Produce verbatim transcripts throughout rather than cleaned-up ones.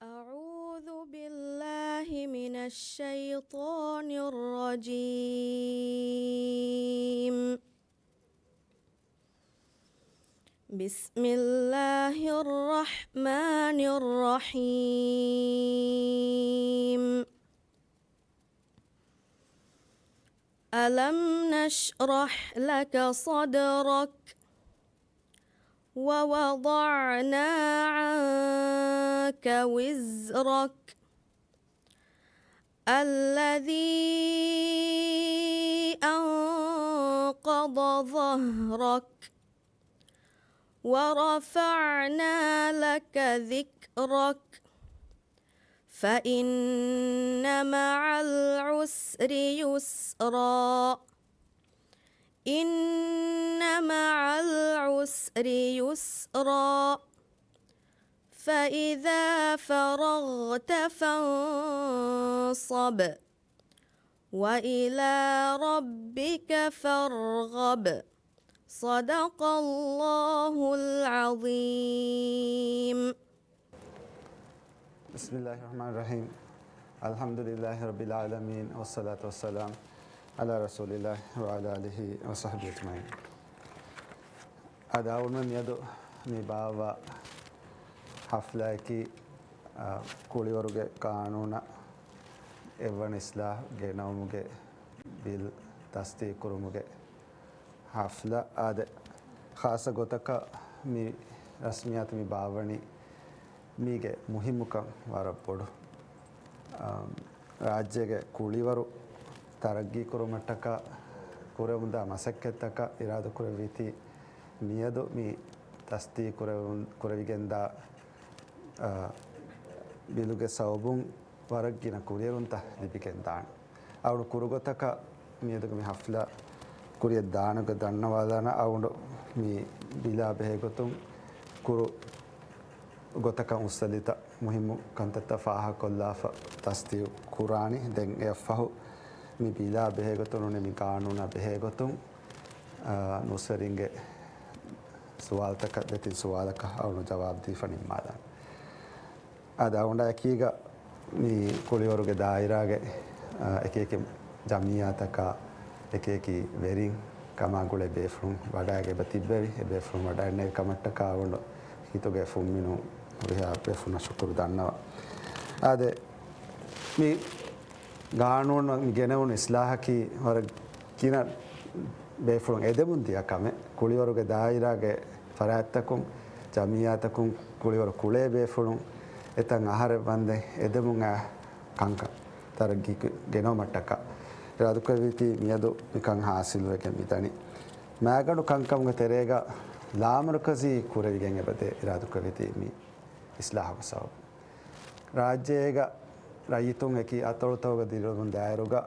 أعوذ بالله من الشيطان الرجيم. بسم الله الرحمن الرحيم. ألم نشرح لك صدرك ووضعنا عنك وزرك الذي أنقض ظهرك ورفعنا لك ذكرك فإن مع العسر يسرا إن مع العسر يسرا فإذا فرغت فانصب وإلى ربك فارغب. صدق الله العظيم. بسم الله الرحمن الرحيم. الحمد لله رب العالمين، والصلاة والسلام على رسول الله وعلى آله وصحبه أجمعين. އަދި އަޅުގަނޑުމެން މިއަދު މި ބާއްވާ ހަފްލާއަކީ، އާ، ކުޅިވަރުގެ ޤާނޫނަށް އެއްވަނަ އިސްލާހު ގެނައުމުގެ ބިލް ތަސްދީޤުކުރުމުގެ ހަފްލާ. އާދެ، ޚާއްޞަ ގޮތަކަށް މި ރަސްމިއްޔާތު މި ބާއްވަނީ މީގެ މުހިއްމުކަން ވަރަށް ބޮޑު. އާ، ރާއްޖޭގެ ކުޅިވަރު ތަރައްގީ ކުރުމަށްޓަކާ ކުރެވުންދާ މަސައްކަތްތަކަށް އިރާދަކުރެއްވީތީ މިއަދު މި ތަސްދީޤު ކުރެވުން-، ކުރެވިގެންދާ، އާ، ބިލުގެ ސަބަބުން ވަރަށް ގިނަ ކުރިއެރުންތައް ލިބިގެންދާނެ. އަޅުގަނޑު ކުރު ގޮތަކަށް މިއަދުގެ މި ހަފްލާ ކުރިއަށް ދާނެކަން ދަންނަވާލާނަ. އަޅުގަނޑު މި ބިލާ ބެހޭގޮތުން ކުރު ގޮތަކަށް އުއްސަލިތަ މުހިއްމު ކަންތައްތައް ފާހަގަކޮށްލާފަ ތަސްދީޤު ކުރާނީ. ދެން އެއަށްފަހު މި ބިލާ ބެހޭގޮތުން ނޫނީ މި ޤާނޫނާ ބެހޭގޮތުން، އާ، ނޫސްވެރިންގެ ސުވާލުތަކަށް، ދެތިން ސުވާލަކަށް އަޅުގަނޑު ޖަވާބު ދީފަ ނިންމާލާނެ. އާދެ، އަޅުގަނޑާ އެކީގަ މި ކުޅިވަރުގެ ދާއިރާގެ، އާ، އެކިއެކި ޖަމިއްޔާތަކާ، އެކިއެކި ވެރިން ކަމާ ގުޅޭ ބޭފުޅުން ވަޑައިގެން އެބަ ތިއްބެވި. އެ ބޭފުޅުން ވަޑައިގެންނެވި ކަމަށްޓަކާ އަޅުގަނޑު ހިތުގެ ފުންމިނުން ހުރިހާ ބޭފުޅުންނަށް ޝުކުރު ދަންނަވަން. އާދެ، މި ގާނޫނަށް މި ގެނެވުނު އިސްލާހަކީ ވަރަށް ގިނަ ބޭފުޅުން އެދެމުން ދިޔަ ކަމެއް. ކުޅިވަރުގެ ދާއިރާގެ ފަރާތްތަކުން، ޖަމިއްޔާތަކުން، ކުޅިވަރު ކުޅޭ ބޭފުޅުން އެތަން އަހަރެއް ވަންދެން އެދެމުން އައި ކަންކަން ތަރައްގީ ގެނައުމަށްޓަކާ އިރާދަކުރެއްވީތީ މިއަދު މިކަން ހާސިލުވެގެން މިދަނީ. މައިގަނޑު ކަންކަމުގެ ތެރޭގަ ލާމަރުކަޒީ ކުރެވިގެން އެބަދޭ އިރާދަކުރެއްވީތީ މި އިސްލާހުގެ ސަބަބުން. ރާއްޖޭގަ ރައްޔިތުން އެކި އަތޮޅުތަކުގަ ދިރިއުޅުމުން ދާއިރުގަ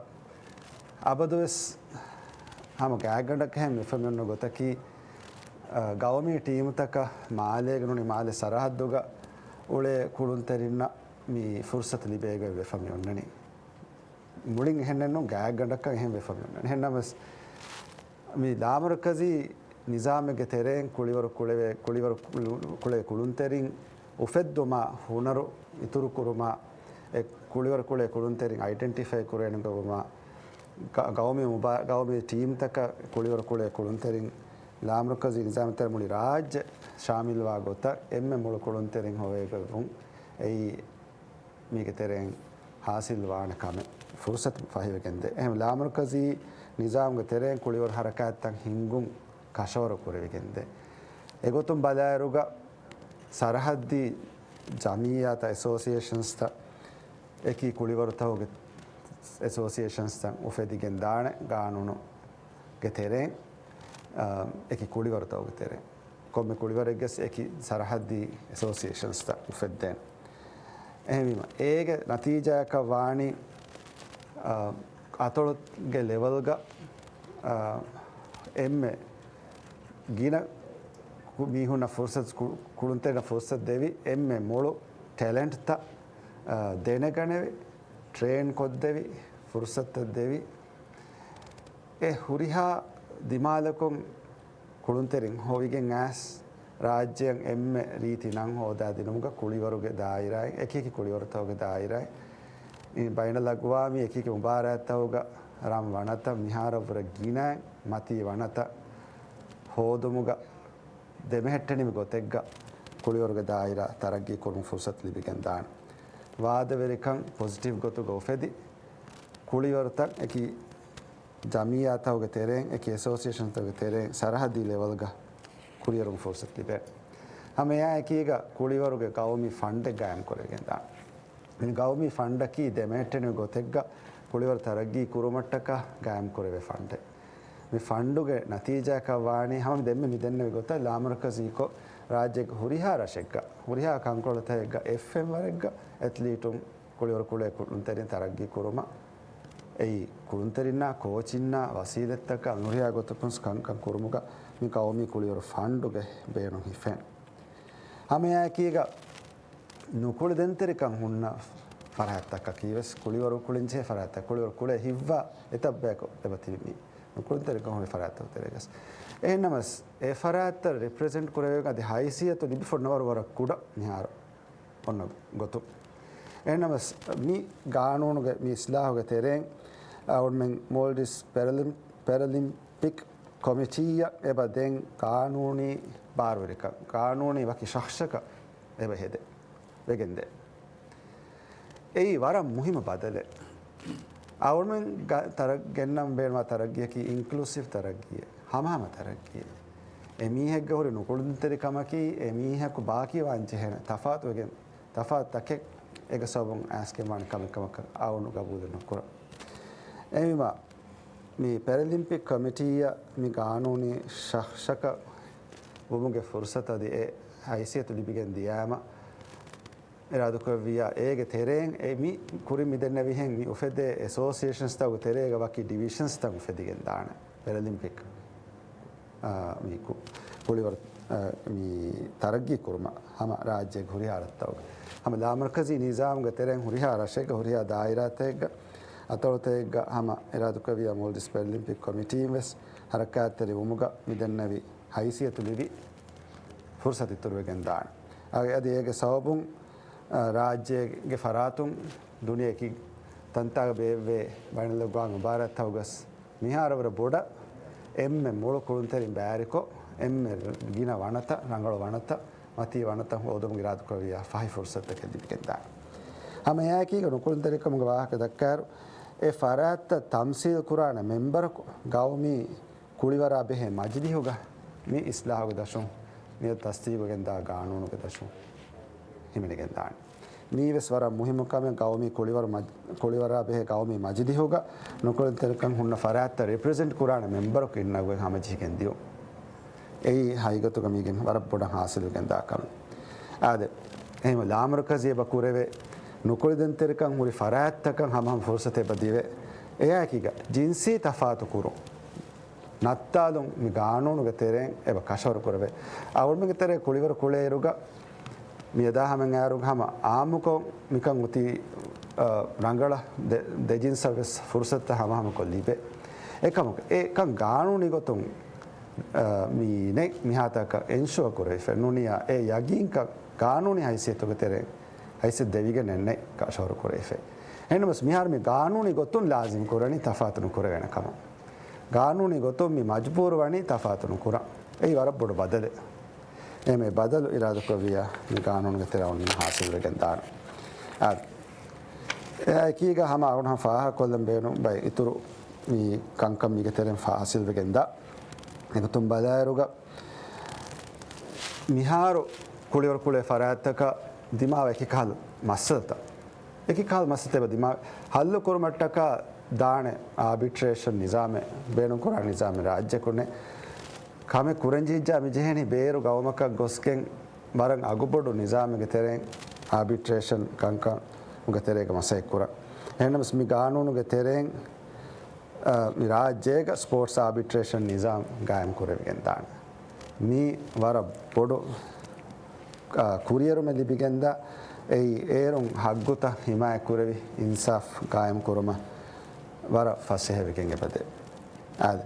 އަބަދުވެސް ހަމަ ގާތްގަނޑަކަށް ހެން ވެފަ މިއޮންނަ ގޮތަކީ، އަ، ގައުމީ ޓީމުތަކަށް މާލޭގަ ނޫނީ މާލެ ސަރަހައްދުގަ އުޅޭ ކުޅުންތެރިންނަށް މި ފުރުސަތު ލިބޭގޮތް ވެފަ މިއޮންނަނީ. މުޅިން އެހެންނެއްނު، ގާތްގަނޑަކަށް އެހެން ވެފަ މިއޮންނަނީ. އެހެންނަމަވެސް، މި ލާމަރުކަޒީ ނިޒާމެއްގެ ތެރެއިން ކުޅިވަރު ކުޅެވޭ، ކުޅިވަރު ކުޅު-، ކުޅޭ ކުޅުންތެރިން އުފެއްދުމާ، ހުނަރު އިތުރުކުރުމާ، އެ ކުޅިވަރު ކުޅޭ ކުޅުންތެރިން އައިޑެންޓިފައި ކުރެވޭނެ ގޮތުން، ގަ-، ގައުމީ މުބާ-، ގައުމީ ޓީމްތަކަށް ކުޅިވަރު ކުޅޭ ކުޅުންތެރިން ލާމަރުކަޒީ ނިޒާމް ތެރެ މުޅި ރާއްޖެ ޝާމިލްވާ ގޮތަށް އެންމެ މޮޅު ކުޅުންތެރިން ހޮވޭ ގޮތްވުން. އެއީ މީގެ ތެރެއިން ހާސިލް ވާނެ ކަމެއް ފުރުސަތު ފަހިވެގެންދޭ. އެހެން ލާމަރުކަޒީ ނިޒާމްގެ ތެރެއިން ކުޅިވަރު ހަރަކާތްތައް ހިންގުން ކަށަވަރު ކުރެވިގެންދޭ. އެގޮތުން ބަލާއިރުގަ ސަރަހައްދީ ޖަމިއްޔާތައް، އެސޯސިއޭޝަންސްތައް، އެކި ކުޅިވަރުތަކުގެ އެސޯސިއޭޝަންސްތައް އުފެދިގެން ދާނެ ގާނޫނުގެ ތެރެއިން، އާ، އެކި ކުޅިވަރުތަކުގެ ތެރެއިން. ކޮންމެ ކުޅިވަރެއްގެސް އެކި ސަރަހައްދީ އެސޯސިއޭޝަންސްތައް އުފެއްދޭނެ. އެހެންވީމަ، އޭގެ ނަތީޖާއަކަށް ވާނީ، އާ، އަތޮޅުގެ ލެވެލްގަ، އާ، އެންމެ ގިނަ ކު-، މީހުންނަށް ފުރުސަތު، ކު-، ކުޅުންތެރިންނަށް ފުރުސަތު ދެވި، އެންމެ މޮޅު ޓެލެންޓްތައް، އާ، ދެނެގަނެވި، ޓްރޭން ކޮށްދެވި، ފުރުސަތުތައް ދެވި، އެ ހުރިހާ ދިމާލަކުން ކުޅުންތެރިން ހޮވިގެން އައިސް، ރާއްޖެއަށް އެންމެ ރީތި ނަން ހޯދާދިނުމުގަ ކުޅިވަރުގެ ދާއިރާއިން، އެކިއެކި ކުޅިވަރުތަކުގެ ދާއިރާއިން، އިން ބައިނަލްއަގްވާމީ އެކިއެކި މުބާރާތްތަކުގަ ރަން ވަނަތައް މިހާރަށްވުރެ ގިނައިން މަތީ ވަނަތައް ހޯދުމުގަ ދެމެހެއްޓެނިވި ގޮތެއްގަ ކުޅިވަރުގެ ދާއިރާ ތަރައްގީ ކުރުމުގެ ފުރުސަތު ލިބިގެންދާނެ. ވާދަވެރިކަން ޕޮޒިޓިވް ގޮތުގަ އުފެދި، ކުޅިވަރުތައް އެކި ޖަމިއްޔާތަކުގެ ތެރެއިން، އެކި އެސޯސިއޭޝަންތަކުގެ ތެރެއިން ސަރަހައްދީ ލެވެލްގަ ކުރިއެރުމުގެ ފުރުސަތު ލިބޭ. ހަމަ އެއާއެކީގަ ކުޅިވަރުގެ ގައުމީ ފަންޑެއް ގާއިމް ކުރެވިގެންދާނެ. މި ގައުމީ ފަންޑަކީ ދެމެހެއްޓެނިވި ގޮތެއްގަ ކުޅިވަރު ތަރައްގީ ކުރުމަށްޓަކާ ގާއިމް ކުރެވޭ ފަންޑެއް. މި ފަންޑުގެ ނަތީޖާއަކަށް ވާނީ ހަމަ މި ދެންމެ މި ދެންނެވި ގޮތަށް ލާމަރުކަޒީކޮށް، ރާއްޖޭގެ ހުރިހާ ރަށެއްގަ، ހުރިހާ ކަންކޮޅުތަކެއްގަ އެއްފެންވަރެއްގަ އެތްލީޓުން ކުޅިވަރު ކުޅޭ ކުޅުންތެރިން ތަރައްގީ ކުރުމަށް އެއީ ކުޅުންތެރިންނާ ކޯޗިންނާ ވަސީލަތްތަކާ އަންހުރިހާ ގޮތަކުން ކަންކަން ކުރުމުގަ މި ގައުމީ ކުޅިވަރު ފަންޑުގެ ބޭނުން ހިފޭނެ. ހަމައެއާއެކީގަ ނުކުޅިދެންތެރިކަން ހުންނަ ފަރާތްތަކަކީވެސް ކުޅިވަރު ކުޅެންޖެހޭ ފަރާތްތައް، ކުޅިވަރު ކުޅޭ ހިތްވާ އެތައް ބަޔަކު އެބަތިބި މީ ނުކުޅިންތެރިކަން ހުރި ފަރާތްތަކުގެ ތެރޭގަސް. އެހެންނަމަސް އެ ފަރާތްތައް ރެޕްރެޒެންޓް ކުރެވޭ އަދި ހައިސިއްޔަތު ލިބިފަ ނަވަރު ވަރަށް ކުޑަ މިހާރު އޮންނަ ގޮތުން. އެހެންނަމަސް މި ގާނޫނުގެ މި އިސްލާހުގެ ތެރެއިން އަޅުމެން މޯލްޑިވްސް ޕެރަލިމް-، ޕެރަލިމްޕިކް ކޮމިޓީއަށް އެބަ ދެން ގާނޫނީ ބާރުވެރިކަން، ގާނޫނީ ވަކި ޝަޚްޞަކަށް އެބަ ހެދެ ވެގެންދޭ. އެއީ ވަރަށް މުހިއްމު ބަދަލެއް. އަޅުމެން ގ-، ތަރަ-، ގެންނަން ބޭނުންވާ ތަރައްގީއަކީ އިންކްލޫސިވް ތަރައްގީއެއް، ހަމަހަމަ ތަރައްގީއެއް. އެމީހެއްގަ ހުރި ނުކުޅުންތެރިކަމަކީ އެމީހަކު ބާކީވާން ޖެހޭނެ ތަފާތުވެގެން، ތަފާތު ތަކެއް އޭގެ ސަބަބުން އައިސްގެންވާނެ ކަމެއް ކަމަކަށް އަޅުގަނޑު ގަބޫލެއް ނުކުރަން. އެހެންވީމާ، މި ޕެރަލިމްޕިކް ކޮމިޓީއަށް މި ގާނޫނީ ޝަޚްޞަކަށް ވުމުގެ ފުރުސަތު އަދި އެ ހައިސިއްޔަތު ލިބިގެން ދިޔައިމަ، އިރާދަކުރެއްވިއްޔާ، އޭގެ ތެރެއިން އެ މި ކުރިން މި ދެންނެވިހެން މި އުފެދޭ އެސޯސިއޭޝަންސްތަކުގެ ތެރޭގަ ވަކި ޑިވިޝަންސްތައް އުފެދިގެން ދާނެ. ޕެރަލިމްޕިކް، އާ، މި ކު-، ކުޅިވަރު، އާ، މި ތަރައްގީ ކުރުމަށް ހަމަ ރާއްޖޭގެ ހުރިހާ ރަށްތަކުގަ. ހަމަ ލާމަރުކަޒީ ނިޒާމުގެ ތެރެއިން ހުރިހާ ރަށެއްގަ، ހުރިހާ ދާއިރާތަކެއްގަ، އަތޮޅުތަކެއްގަ ހަމަ އިރާދަކުރެއްވިއްޔާ މޯލްޑިވްސް ޕެރަލިމްޕިކް ކޮމިޓީން ވެސް ހަރަކާތްތެރި ވުމުގަ މި ދެންނެވި ހައިސިއްޔަތު ލިބި ފުރުސަތު އިތުރުވެގެން ދާނެ. އަދި އޭގެ ސަބަބުން، އަ، ރާއްޖޭގެ ފަރާތުން ދުނިޔެ އެކި ތަންތާގަ ބޭއްވޭ ބައިނަލްއަގްވާމީ މުބާރާތްތަކުގަސް މިހާރު ވަރަށް ބޮޑަށް އެންމެ މޮޅު ކުޅުންތެރިން ބައިވެރިކޮށް، އެންމެ ގިނަ ވަނަތައް، ރަނގަޅު ވަނަތައް، މަތީ ވަނަތައް ހޯދުމުގެ އިރާދަކުރެއްވިއްޔާ ފަހި ފުރުސަތުތަކެއް ލިބިގެންދާނެ. ހަމައެއާއެކީގަ ނުކުޅުންތެރިކަމުގެ ވާހަކަ ދައްކާއިރު، އެ ފަރާތްތައް ތަމްސީލް ކުރާނެ މެމްބަރަކު ގައުމީ ކުޅިވަރާ ބެހޭ މަޖިލީހުގަ މި އިސްލާހުގެ ދަށުން މިއަދު ތަސްދީގުވެގެންދާ ގާނޫނުގެ ދަށުން ހިމެނިގެންދާނެ. މީވެސް ވަރަށް މުހިއްމު ކަމެއް، ގައުމީ ކުޅިވަރު މަޖް-، ކުޅިވަރާ ބެހޭ ގައުމީ މަޖިލީހުގަ ނުކުޅުންތެރިކަން ހުންނަ ފަރާތްތައް ރެޕްރެޒެންޓް ކުރާނެ މެމްބަރަކު އިންނަގުވެ ހަމަޖެހިގެން ދިޔުން. އެއީ ހަގީގަތުގަ މީގެން ވަރަށް ބޮޑަށް ހާސިލުވެގެންދާ ކަމެއް. އާދެ، އެހެން ލާމަރުކަޒީ އެބަ ކުރެވޭ ނުކުޅިދެންތެރިކަން ހުރި ފަރާތްތަކަށް ހަމަހަމަ ފުރުސަތެއް އެބަ ދެވޭ. އެއާއެކީގަ ޖިންސީ ތަފާތު ކުރުން ނައްތާލުން މި ގާނޫނުގެ ތެރެއިން އެބަ ކަށަވަރު ކުރެވޭ. އަޅުގަނޑުމެންގެ ތެރޭ ކުޅިވަރު ކުޅޭއިރުގަ މިއަދާ ހަމައިން އައިއިރުގަ ހަމަ އާއްމުކޮށް މިކަން އޮތީ، އަ، ރަނގަޅަށް ދެ-، ދެ ޖިންސަށް ވެސް ފުރުސަތުތައް ހަމަހަމަކޮށް ލިބޭ. އެކަމަކު އެކަން ގާނޫނީ ގޮތުން، އަ، މި ނެތް މިހާތަކަށް އެންޝުއަ ކުރެވިފަ ނުނިޔާ އެ ޔަގީންކަން ގާނޫނީ ހައިސިއްޔަތުގެ ތެރެއިން ހައިސިއްޔަތު ދެވިގެނެއް ނެތް ކަށަވަރު ކުރެވިފަ. އެހެންނަމަސް މިހާރު މި ގާނޫނީ ގޮތުން ލާޒިމް ކުރަނީ ތަފާތު ނުކުރެވޭނެ ކަމަށް. ގާނޫނީ ގޮތުން މި މަޖުބޫރު ވަނީ ތަފާތު ނުކުރަން. އެއީ ވަރަށް ބޮޑު ބަދަލެއް. އެހެން މި ބަދަލު އިރާދަކުރެއްވިއްޔާ މި ގާނޫނުގެ ތެރެއިން ހާސިލްވެގެން ދާނެ. އާ، އެއާއެކީގަ ހަމަ އަޅުގަނޑު ފާހަގަކޮށްލަން ބޭނުން ބައި އިތުރު މި ކަންކަން މީގެ ތެރެއިން ހާސިލްވެގެން ދާ. އެގޮތުން ބަލާއިރުގަ މިހާރު ކުޅިވަރު ކުޅޭ ފަރާތްތަކަށް ދިމާވާ އެކި ކަހަލަ މައްސަލަތައް. އެކި ކަހަލަ މައްސަލަތައް ދިމާ ހައްލު ކުރުމަށްޓަކާ ދާނެ އާބިޓްރޭޝަން ނިޒާމެއް، ބޭނުން ކުރާ ނިޒާމެއް ރާއްޖެކު ނެތް. ކަމެއް ކުރަންޖެހިއްޖާ މި ޖެހެނީ ބޭރު ގައުމަކަށް ގޮސްގެން ވަރަށް އަގުބޮޑު ނިޒާމެއްގެ ތެރެއިން އާބިޓްރޭޝަން ކަންކަން ގެ ތެރޭގަ މަސައްކަތް ކުރަން. އެހެންނަމަސް މި ގާނޫނުގެ ތެރެއިން އަ، މި ރާއްޖޭގަ ސްޕޯޓްސް އާބިޓްރޭޝަން ނިޒާމް ގާއިމް ކުރެވިގެން ދާނެ. މީ ވަރަށް ބޮޑު، އަ، ކުރިއެރުމެއް ލިބިގެންދާ، އެއީ އޭރުން ހައްގުތައް ހިމާޔަތް ކުރެވި އިންސާފް ގާއިމް ކުރުމަށް ވަރަށް ފަސޭހަވެގެން އެބަދޭ. އާދެ،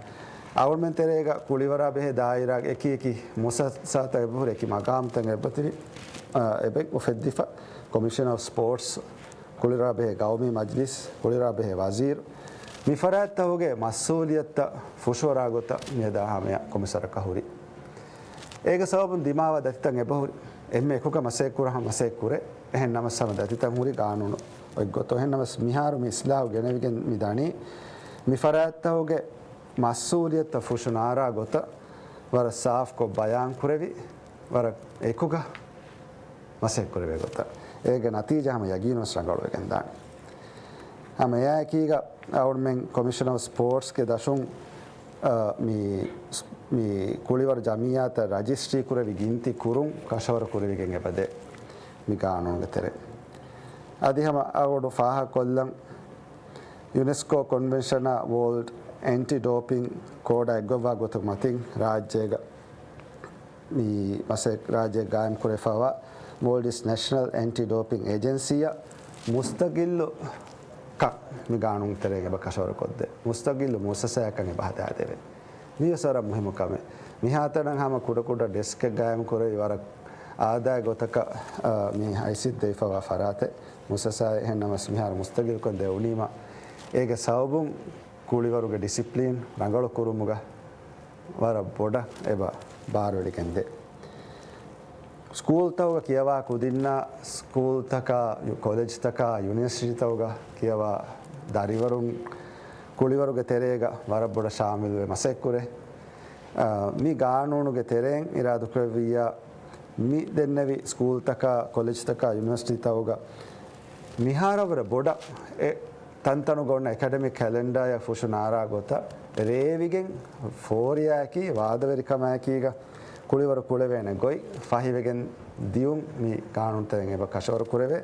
އަޅުމެން ތެރޭގަ ކުޅިވަރާ ބެހޭ ދާއިރާގެ އެކި އެކި މުއައްސަސާތައް އެބަހުރި އެކި މަގާމްތައް އެބަތިބި، އާ، އެބަ އުފެއްދިފަ. ކޮމިޝަނަރ އޮފް ސްޕޯޓްސް، ކުޅިވަރާ ބެހޭ ގައުމީ މަޖްލިސް، ކުޅިވަރާ ބެހޭ ވަޒީރު، މި ފަރާތްތަކުގެ މަސްއޫލިއްޔަތުތައް ފުށުއަރާ ގޮތަށް މިއަދާ ހަމަޔަށް ކޮމިސަރަކަށް ހުރި. އޭގެ ސަބަބުން ދިމާވާ ދަތިތައް އެބަހުރި. އެންމެ އެކުގަ މަސައްކަތް ކުރާ ހަމަ މަސައްކަތް ކުރޭ. އެހެން ނަމަސް ހަމަ ދަތިތައް ހުރި ގާނޫނު އޮތް ގޮތަށް. އެހެން ނަމަސް މިހާރު މި އިސްލާހު ގެނެވިގެން މި ދަނީ، މި ފަރާތްތަކުގެ މަސްއޫލިއްޔަތުތައް ފުށު ނާރާ ގޮތަށް ވަރަށް ސާފްކޮށް ބަޔާން ކުރެވި، ވަރަށް އެކުގަ މަސައްކަތް ކުރެވޭ ގޮތަށް. އޭގެ ނަތީޖާ ހަމަ ޔަގީނުވެސް ރަނގަޅުވެގެން ދާނެ. ހަމަ އެއާއެކީގަ އަޅުމެން ކޮމިޝަނަރ އޮފް ސްޕޯޓްސްގެ ދަށުން، އަ، މި، މި ކުޅިވަރު ޖަމިއްޔާތައް ރަޖިސްޓްރީ ކުރެވި ގިންތި ކުރުން ކަށަވަރު ކުރެވިގެން އެބަދޭ މި ގާނޫނުގެ ތެރެ. އަދި ހަމަ އަޅުގަޑު ފާހަގަކޮށްލަން، ޔުނެސްކޯ ކޮންވެންޝަނާ ވޯލްޑް އެންޓި ޑޯޕިން ކޯޑާ އެއްގޮތްވާ ގޮތުގެ މަތިން ރާއްޖޭގަ މި މަސައް ރާއްޖޭ ގާއިމް ކުރެފައިވާ މޯލްޑިވްސް ނޭޝަނަލް އެންޓި ޑޯޕިން އޭޖެންސީއަށް މުސްތަގިއްލު ކަން މި ގާނޫނު ތެރޭގަ އެބަ ކަށަވަރު ކޮށްދޭ. މުސްތަގިއްލު މުއައްސަސާއަކަށް އެބަ ހަދާދެވޭ. މިވެސް ވަރަށް މުހިއްމު ކަމެއް. މިހާތަނަށް ހަމަ ކުޑަކުޑަ ޑެސްކެއް ގާއިމް ކުރެވި ވަރަށް އާދައިގެ ގޮތަކަށް، އާ، މި ހައިސިއްޔަތު ދެވިފައިވާ ފަރާތެއް. މުއައްސަސާއެއް އެހެން ނަމަސް މިހާރު މުސްތަގިއްލުކަން ދެވުނީމަ، އޭގެ ސަބަބުން ކުޅިވަރުގެ ޑިސިޕްލިން ރަނގަޅު ކުރުމުގަ ވަރަށް ބޮޑަށް އެބަ ބާރުއެޅިގެންދޭ. ސްކޫލްތަކުގަ ކިޔަވާ ކުދިންނާ، ސްކޫލްތަކާ، ކޮލެޖްތަކާ، ޔުނިވަރސިޓީތަކުގަ ކިޔަވާ ދަރިވަރުން ކުޅިވަރުގެ ތެރޭގަ ވަރަށް ބޮޑަށް ޝާމިލްވެ މަސައްކަތްކުރޭ. އާ، މި ގާނޫނުގެ ތެރެއިން އިރާދަކުރެއްވިއްޔާ، މި ދެންނެވި ސްކޫލްތަކާ، ކޮލެޖްތަކާ، ޔުނިވަރސިޓީތަކުގަ މިހާރަށްވުރެ ބޮޑަށް އެ ތަންތަނުގަ އޮންނަ އެކަޑެމިކް ކެލެންޑާއަށް ފުށު ނާރާ ގޮތަށް ރޭވިގެން ފޯރިޔާއަކީ ވާދަވެރިކަމާއެކީގަ ކުޅިވަރު ކުޅެވޭނެ ގޮތް ފަހިވެގެން ދިޔުން މި ގާނޫނުތައް އެބަ ކަށަވަރު ކުރެވޭ.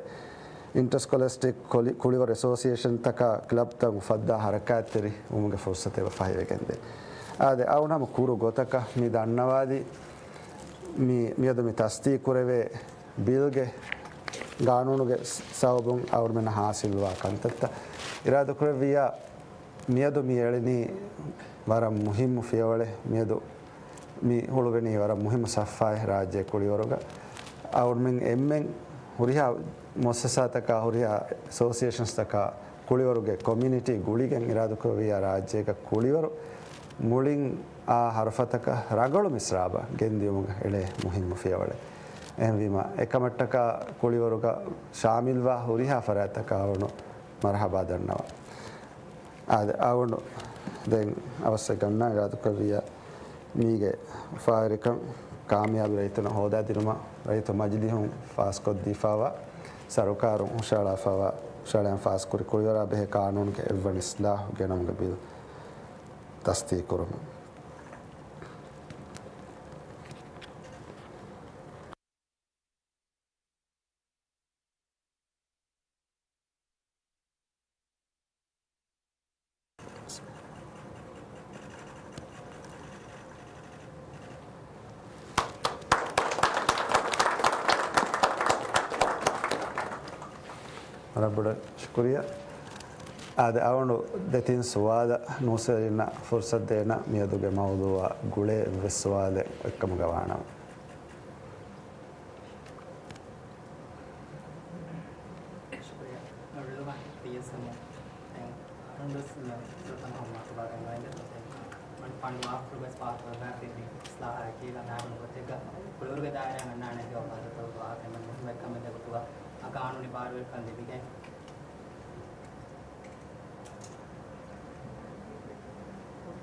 އިންޓަރ ސްކޮލަސްޓިކް ކޮލި-، ކުޅިވަރު އެސޯސިއޭޝަންތަކާ ކްލަބްތައް އުފައްދާ ހަރަކާތްތެރި ވުމުގެ ފުރުސަތު އެބަ ފަހިވެގެންދޭ. އާދެ، އަޅުގަނޑު ހަމަ ކުރު ގޮތަކަށް މި ދަންނަވާލީ، މި، މިއަދު މި ތަސްދީޤު ކުރެވޭ ބިލްގެ ގާނޫނުގެ ސަބަބުން އަޅުގަނޑުމެންނަށް ހާސިލްވާ ކަންތައްތައް އިރާދަކުރެއްވިއްޔާ، މިއަދު މި އެޅެނީ ވަރަށް މުހިއްމު ފިޔަވަޅެއް. މިއަދު މި ހުޅުވެނީ ވަރަށް މުހިއްމު ސަފްހާއެއް ރާއްޖެ ކުޅިވަރުގަ. އަޅުގަނޑުމެން އެންމެން ހުރިހާ މުއައްސަސާތަކާ، ހުރިހާ އެސޯސިއޭޝަންސްތަކާ ކުޅިވަރުގެ ކޮމިއުނިޓީ ގުޅިގެން އިރާދަކުރެއްވިއްޔާ، ރާއްޖޭގަ ކުޅިވަރު މުޅިން އާ ހަރުފަތަކަށް ރަނގަޅު މިސްރާބަށް ގެންދިޔުމުގަ އެޅޭ މުހިއްމު ފިޔަވަޅެއް. އެހެންވީމަ، އެކަމަށްޓަކާ ކުޅިވަރުގަ ޝާމިލްވާ ހުރިހާ ފަރާތްތަކަށް އަޅުގަނޑު މަރުޙަބާ ދަންނަވަން. އާދެ، އަޅުގަނޑު ދެން އަވަސް ގަންނަ އިރާދަކުރެއްވިއްޔާ، މީގެ އުފާވެރިކަން ކާމިޔާބު ރައްޔިތުންނަށް ހޯދާދިނުމަށް ރައްޔިތު މަޖިލީހުން ފާސްކޮށްދީފައިވާ، ސަރުކާރުން ހުށަހަޅާފައިވާ، ހުށަހަޅަން ފާސްކުރި ކުޅިވަރާ ބެހޭ ގާނޫނުގެ އެއްވަނަ އިސްލާހު ގެނައުމުގެ ބިލް ތަސްދީޤުކުރުމަށް. ވަރަށް ބޮޑަށް ޝުކުރިއްޔާ. އާދެ، އަޅުގަނޑު ދެތިން ސުވާލަށް ނޫސްވެރިންނަށް ފުރުސަތު ދޭނަން، މިއަދުގެ މައުޟޫޢާ ގުޅޭ އެއްވެސް ސުވާލެއް އޮތްކަމުގަ ވާނަމަ. ޝުކުރިއްޔާ. ރިލްވާން ޕީއެސްއެމް. ދެން އަޅުގަނޑު ވެސް މި ފުރަތަމަ މަރުޙަބާ ދަންނަވަން. ދެން މި ފަންޑު މާފުކުރުމުގެ ފާސްކޮށްފައިވާ މި އިސްލާހާއެކީގަ މާގުނު ގޮތެއްގަ ކުޅިވަރުގެ ދާއިރާއިން އަންނާނެ އެއްވެސް ވާދަތައް ވާހަކަ އެންމެ މުހިއްމު އެއްކަމެއް ދެގޮތުގަ އަ ގާނޫނީ ބާރުވެރިކަން ލިބިގެން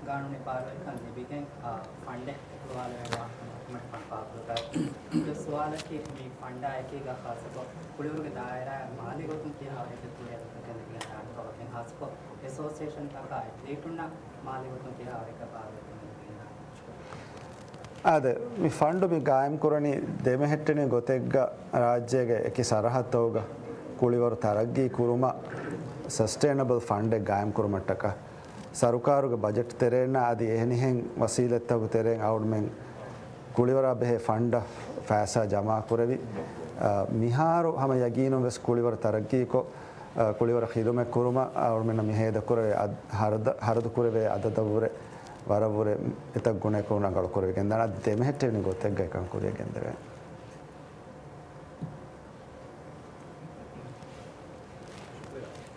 ގާނޫނީ ބާރުވެރިކަން ލިބިގެން، އާ، ފަންޑެއް އެކުލަވާލެވޭ ވާހަކަ މައްޗަށް ފާހަގަކުރެވޭ. ދެ ސުވާލަކީ، މި ފަންޑާ އެކީގަ ޚާއްޞަކޮށް ކުޅިވަރުގެ ދާއިރާއަށް މާލީ ގޮތުން ކިހާ ވަރެއްގެ ކުރިއަށް ލިބިގެން ދާނެ ކަމަކީ، ޚާއްޞަކޮށް އެސޯސިއޭޝަންތަކާ އެތްލީޓުންނަށް މާލީ ގޮތުން ކިހާ ވަރެއްގެ ބާރުވެރިކަން ލިބިގެން ދާނެ؟ އާދެ، މި ފަންޑު މި ގާއިމްކުރަނީ ދެމެހެއްޓެނިވި ގޮތެއްގަ ރާއްޖޭގެ އެކި ސަރަހައްދުތަކުގަ ކުޅިވަރު ތަރައްގީ ކުރުމަށް ސަސްޓެއިނަބަލް ފަންޑެއް ގާއިމްކުރުމަށްޓަކާ، ސަރުކާރުގެ ބަޖެޓް ތެރެއިންނާ އަދި އެހެނިހެން ވަސީލަތްތަކުގެ ތެރެއިން އަޅުގަނޑުމެން ކުޅިވަރާ ބެހޭ ފަންޑަށް ފައިސާ ޖަމާކުރެވި، އާ، މިހާރު ހަމަ ޔަގީނުން ވެސް ކުޅިވަރު ތަރައްގީކޮށް، އާ، ކުޅިވަރަށް ޚިދުމަތް ކުރުމަށް އަޅުގަނޑުމެންނަށް މި ހޭދަކުރެވޭ އަދް-، ހަރަދަ-، ހަރަދުކުރެވޭ އަދަދަށްވުރެ ވަރަށްވުރެ އެތައް ގުނައަކުން ރަނގަޅު ކުރެވިގެންދާނެ. އަދި ދެމެހެއްޓެވިނި ގޮތެއްގައި ކަން ކުރިޔަށް ގެންދެވޭނެ.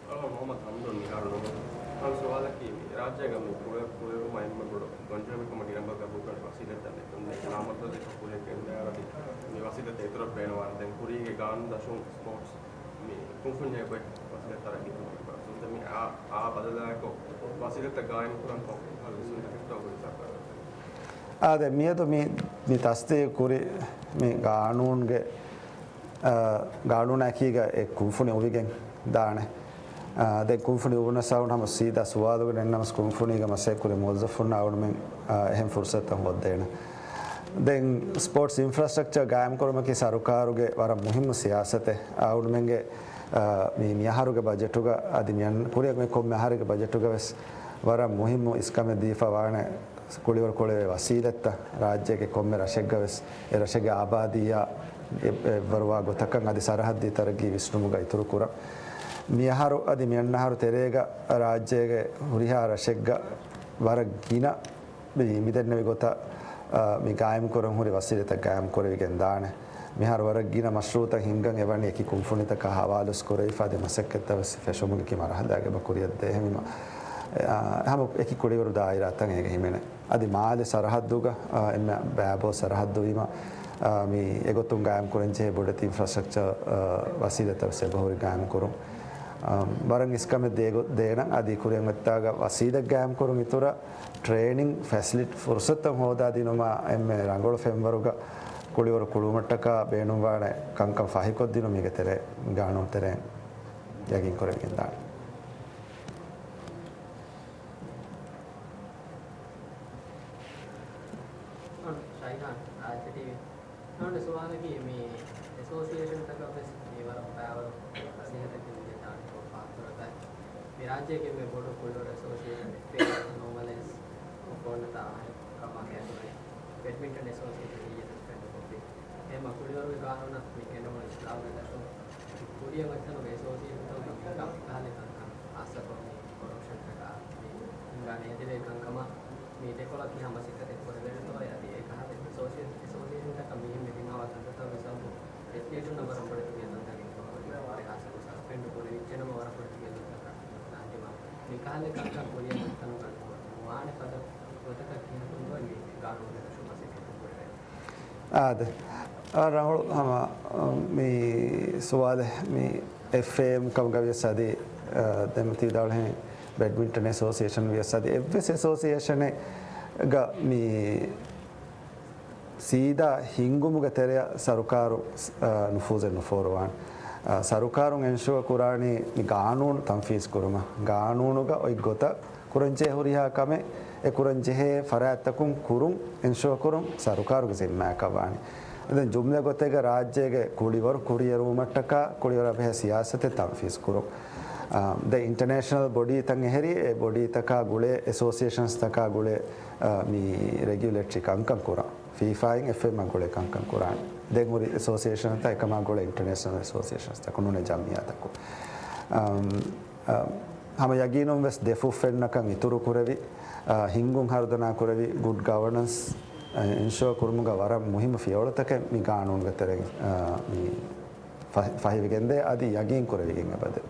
އަޅުގަނޑު މުޙައްމަދު ހަމްދު މިހާރު ނުވަ. ހަމަ ސުވާލަކީ، މި ރާއްޖޭގަ މި ކުޅެ-، ކުޅެވުމަށް އެންމެ ބޮޑު ގޮންޖެހުމެއް ކަމަށް އިރަނބަށް ގަބޫލުކުރަން ވަސީލަތްތައް ނެތުން ލާމަރުކަޒީ ކުރިޔަށް ގެންދާ އަދި މި ވަސީލަތް އިތުރަށް ބޭނުންވާނެ. ދެން ކުރީގެ ގާނޫނު ދަށުން ސްޕޯޓްސް މި ކުންފުންޏެއް ގޮތް ވަސީލަތް ތަރައްގީ ކުރުމަށް އެބަ ސުންތަ މި އާ، އާ ބަދަލާއެކު ވަސީލަތްތައް ގާއިމް ކުރަން ކޮން ކަހަލަ ވިސްނުންތަކެއްތޯ ހުރި ސަރުކާރަށް؟ އާދެ، މިއަދު މި، މި ތަސްދީގު ކުރި މި ގާނޫނުގެ، އާ، ގާނޫނާއެކީގަ އެ ކުންފުނި އޮވިގެން ދާނެ. އާ، ދެން ކުންފުނި އުވުނަސް އަޅުގަނޑު ހަމަ ސީދާ ސުވާލުގަ ނެންނަމަސް ކުންފުނީގަ މަސައްކަތް ކުރި މުވައްޒަފުންނަށް އަޅުގަނޑުމެން، އާ، އެހެން ފުރުސަތުތައް ހޯއްދޭނެ. ދެން ސްޕޯޓްސް އިންފްރާސްޓްރަކްޗަރ ގާއިމް ކުރުމަކީ ސަރުކާރުގެ ވަރަށް މުހިއްމު ސިޔާސަތެއް. އަޅުގަނޑުމެންގެ، އާ، މި، މިއަހަރުގެ ބަޖެޓުގަ އަދި މިއަން ކުރިއަށް މި ކޮންމެ އަހަރެއްގެ ބަޖެޓުގަ ވެސް ވަރަށް މުހިއްމު އިސްކަމެއް ދީފަ ވާނެ. ކުޅިވަރު ކުޅެވޭ ވަސީލަތްތައް ރާއްޖޭގެ ކޮންމެ ރަށެއްގަ ވެސް އެ ރަށެއްގެ އާބާދީއާ އެ-، އެއްވަރުވާ ގޮތަކަށް އަދި ސަރަހައްދީ ތަރައްގީ ވިސްނުމުގަ އިތުރު ކުރަން. މިއަހަރު އަދި މިއަންނަ އަހަރު ތެރޭގަ ރާއްޖޭގެ ހުރިހާ ރަށެއްގަ ވަރަށް ގިނަ މި-، މިދެންނެވި ގޮތަށް، އާ، މި ގާއިމް ކުރަން ހުރި ވަސީލަތްތައް ގާއިމް ކުރެވިގެން ދާނެ. މިހާރު ވަރަށް ގިނަ މަޝްރޫއުތައް ހިންގަން އެވަނީ އެކި ކުންފުނިތަކާ ހަވާލުވެސް ކުރެވިފަ އަދި މަސައްކަތްތައް ވެސް ފެށުމުގެ އެކި މަރުހަލާގަ އެބަ ކުރިއަށް ދޭ. އެހެންވީމަ، އާ، ހަމަ އެކި ކުޅިވަރު ދާއިރާތައް އޭގެ ހިމެނޭ. އަދި މާލެ ސަރަހައްދުގަ، އާ، އެންމެ ބައިބޯ ސަރަހައްދު ވީމަ، އާ، މި އެގޮތުން ގާއިމް ކުރަން ޖެހޭ ބޮޑެތި އިންފްރާސްޓްރަކްޗަރ، އާ، ވަސީލަތްތައް ވެސް އެބަހުރި ގާއިމް ކުރުން. އާ، ވަރަށް އިސްކަމެއް ދޭގޮ-، ދޭނަން އަދި ކުރިއަށް އޮތްތާގަ ވަސީލަތް ގާއިމް ކުރުން އިތުރަށް ޓްރޭނިން ފެސިލިޓީ ފުރުސަތުތައް ހޯދާދިނުމަށް އެންމެ ރަނގަޅު ފެންވަރުގަ ކުޅިވަރު ކުޅުމަށްޓަކާ ބޭނުންވާނެ ކަންކަން ފަހިކޮށްދިނުމީގެ ތެރޭ ގާނޫނު ތެރެއިން ޔަގީން ކުރެވިގެންދާނެ. ޝައިހާން، ރާއްޖެ ޓީވީ. އަޅުގަނޑު ސުވާލަކީ، މި އެސޯސިއޭޝަންތަކަށް ވެސް މި ވަރަށް ބައިވަރު ނަސީހަތަކެއް ދިންނެވިދާނެކޮށް ފާހަގަކުރައްވާ. މި ރާއްޖޭގެ އެންމެ ބޮޑު ކުޅިވަރު އެސޯސިއޭޝަން އެފްއޭ ނޯމަލައިޒް ކޮށް ކޮންނަތާ އަހަރެއް ކަމާ ކައިދުވެ ބެޑްމިންޓަން އެސޯސިއޭޝަން އިއްޔެ ސަސްޕެންޑް ކޮށްފި. އެހެންމަ ކުޅިވަރުގެ ގާނޫނަށް މި ގެނެވުނު އިސްލާހުގެ ދަށުން ކުރިއަށް އޮތްތަނުގެ އެސޯސިއޭޝަންތަކުގެ މިކަން ކަހަލަ ކަންކަން ހާއްސަކޮށް މި ކޮރަޕްޝަންތަކާ މި ހިނގާ ނޭދެވޭ ކަންކަމަށް މި ދެކޮޅަށް ކިހާ މަސައްކަތެއް ކުރެވޭނެތޯއޭ އަދި އެކަހަލަ އެސޯސިއޭ-، އެސޯސިއޭޝަންތަކަށް މިހެން މި ދިމާވާ ކަންތައްތައް ވެސް އަދި އެތްލީޓުންނަށް ވަރަށް ބޮޑެތި ގެއްލުންތަކެއް ކުރަމުން ހާއްސަކޮށް ސަސްޕެންޑް ކުރެވިއްޖެ ނަމަ ވަރަށް ބޮޑެތި ގެއްލުންތަކަށް ދާން ދިމާވެ. މި ކަހަލަ ކަންކަން ކުރިއަށް އޮތްތަނުގަ ނުވާނެ ފަދަ ގޮތަކަށް ކިހާ ކޮންދޯ މި ގާނޫނުގެ ދަށުން މަސައްކަތް ކުރެވޭނެ؟ އާދެ. އާ، ރަނގަޅު ހަމަ، އަ، މި ސުވާލެއް މި އެފްއޭއެމް ކަމުގަ ވިޔަސް އަދި، އަ، ދެމަތި ވިދާޅުހެން ބެޑްމިންޓަން އެސޯސިއޭޝަން ވިޔަސް އަދި އެއްވެސް އެސޯސިއޭޝަނެއްގަ މި ސީދާ ހިންގުމުގެ ތެރެއަށް ސަރުކާރު، އަ، ނުފޫޒެއް ނުފޯރުވާނެ. އަ، ސަރުކާރުން އެންޝުއަ ކުރާނީ މި ގާނޫނު ތަންފީޒް ކުރުމަށް. ގާނޫނުގަ އޮތް ގޮތަށް ކުރަންޖެހޭ ހުރިހާ ކަމެއް އެ ކުރަންޖެހޭ ފަރާތްތަކުން ކުރުން އެންޝުއަ ކުރުން ސަރުކާރުގެ ޒިންމާއަކަށް ވާނެ. ދެން ޖުމްލަ ގޮތެއްގަ ރާއްޖޭގެ ކުޅިވަރު ކުރިއެރުވުމަށްޓަކާ ކުޅިވަރާ ބެހޭ ސިޔާސަތެއް ތަންފީޒް ކުރުން. އާ، ދެން އިންޓަރނޭޝަނަލް ބޮޑީތައް އެހެރީ އެ ބޮޑީތަކާ ގުޅޭ އެސޯސިއޭޝަންސްތަކާ ގުޅޭ، އާ، މި ރެގިއުލޭޓްރީ ކަންކަން ކުރަން. ފީފާއިން އެފްއޭއެމްއާ ގުޅޭ ކަންކަން ކުރާނެ. ދެން ހުރި އެސޯސިއޭޝަންތައް އެކަމާ ގުޅޭ އިންޓަރނޭޝަނަލް އެސޯސިއޭޝަންސްތަކުން ނޫނޭ ޖަމްއިއްޔާތަކުން. އަމް، އަ، ހަމަ ޔަގީނުން ވެސް ދެފުށް ފެންނަކަން އިތުރު ކުރެވި، އަ، ހިންގުން ހަރުދަނާ ކުރެވި، ގުޑް ގަވަނަންސް، އަ، އެންޝުއަ ކުރުމުގަ ވަރަށް މުހިއްމު ފިޔަވަޅުތަކެއް މި ގާނޫނުގެ ތެރެއިން، އަ، މި ފަ-، ފަހިވެގެންދޭ އަދި ޔަގީން ކުރެވިގެން އެބަދޭ.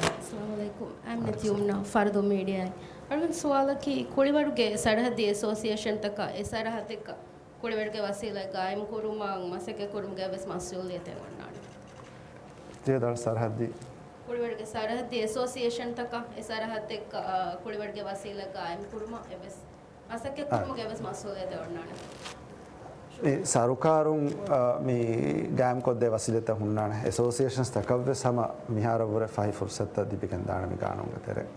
އައްސަލާމު ޢަލައިކުމް. އައިމް ނެތި ޔުމްނާ، ފަރުދޫ މީޑިއާއިން. އަޅުގަނޑު ސުވާލަކީ، ކުޅިވަރުގެ ސަރަހައްދީ އެސޯސިއޭޝަންތަކަށް އެ ސަރަހައްދެއްގަ ކުޅިވަރުގެ ވަސީލަތް ގާއިމް ކުރުމަށް މަސައްކަތް ކުރުމުގައި ވެސް މަސްއޫލިއްޔަތެއް އޮންނާނެ. ތިޔަދާޅު ސަރަހައްދީ. ކުޅިވަރުގެ ސަރަހައްދީ އެސޯސިއޭޝަންތަކަށް އެ ސަރަހައްދެއްގަ، އާ، ކުޅިވަރުގެ ވަސީލަތް ގާއިމް ކުރުމަށް އެއްވެސް މަސައްކަތް ކުރުމުގެ އެއްވެސް މަސްއޫލިއްޔަތެއް އޮންނާނެ. މި ސަރުކާރުން، އާ، މި ގާއިމްކޮށްދޭ ވަސީލަތްތައް ހުންނާނެ. އެސޯސިއޭޝަންސް ތަކަށްވެސް ހަމަ މިހާރަށްވުރެ ފަހި ފުރުސަތުތައް ލިބިގެންދާނެ މި ގާނޫނުގެ ތެރެއިން،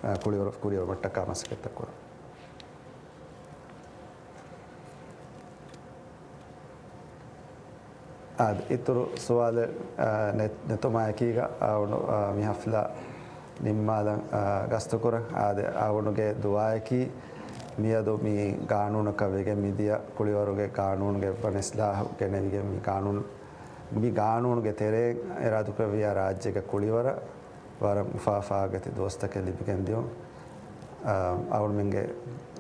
އާ، ކުޅިވަރު ކުރިއެރުމަށްޓަކާ މަސައްކަތްތައް ކުރަން. އާދެ، އިތުރު ސުވާލެއް، އާ، ނެ-، ނެތުމާއެކީގަ، އާ، އަޅުގަނޑު، އާ، މި ހަފްލާ ނިންމާލަން، އާ، ގަސްތުކުރަން. އާދެ، އަޅުގަނޑުގެ ދުޢާއަކީ މިއަދު މި ގާނޫނަކަށް ވެގެން މިދިޔަ ކުޅިވަރުގެ ގާނޫނުގެ އެއްވަނަ އިސްލާހު ގެނެވިގެން މި ގާނޫނު މި ގާނޫނުގެ ތެރެއިން އިރާދަކުރެއްވިޔާ ރާއްޖޭގެ ކުޅިވަރަށް ވަރަށް އުފާ ފާގަތި ދުވަސްތަކެއް ލިބިގެން ދިޔުން. އަ، އަޅުމެންގެ،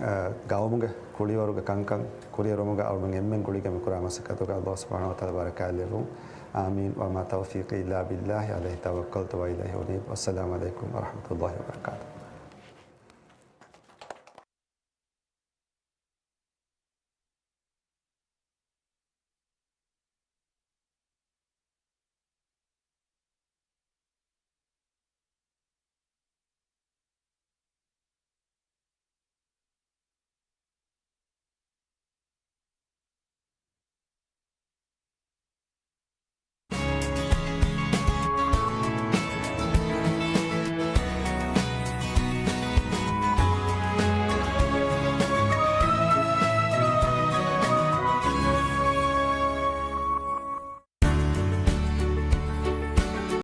އަ، ގައުމުގެ ކުޅިވަރުގެ ކަންކަން ކުރިއެރުމުގަ އަޅުމެން އެންމެން ގުޅިގެން މި ކުރާ މަސައްކަތުގަ ﷲ ސުބްޙާނަހޫ ވަތަޢާލާ ބަރަކާތް ލެއްވުން. އާމީން. وما توفيقي إلا بالله عليه توكلت وإليه أنيب. والسلام عليكم ورحمة الله وبركاته.